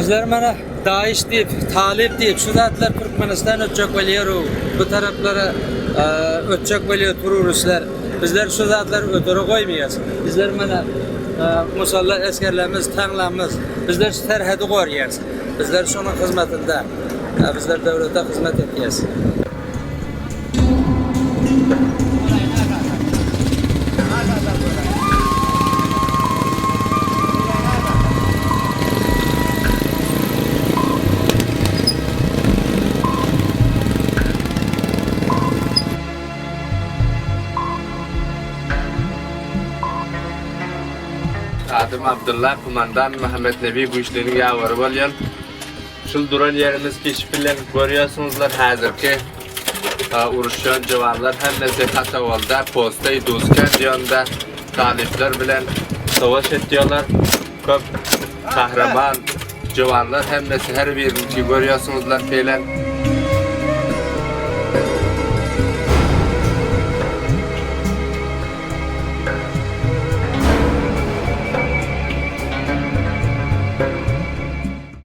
Bizler mana DAIŞ diýip, Talyp diýip şu zatlar Türkmenistan ötjek bolýar-ow. Bu taraplara ötjek bolýar tururistler. Bizler şu zatlary ötere goýmaýas. Bizler mana musalla esgerlerimiz, taňlamyz. Bizler şu serhedi gorýas. Bizler şonuň hyzmatynda. Bizler döwlete hyzmat etýäs. Adym Abdylla, kumandan Muhammet Nebi güýçliniň ýawary bolýan. Şul duran ýerimiz kiçi bilen görýärsiňizler häzirki uruşýan jowanlar hemmesi Hatawalda, Postaý, Duzkent ýonda talyplar bilen savaş etýärler. Köp kahraman jowanlar hemmesi her biriniki görýärsiňizler feýlen.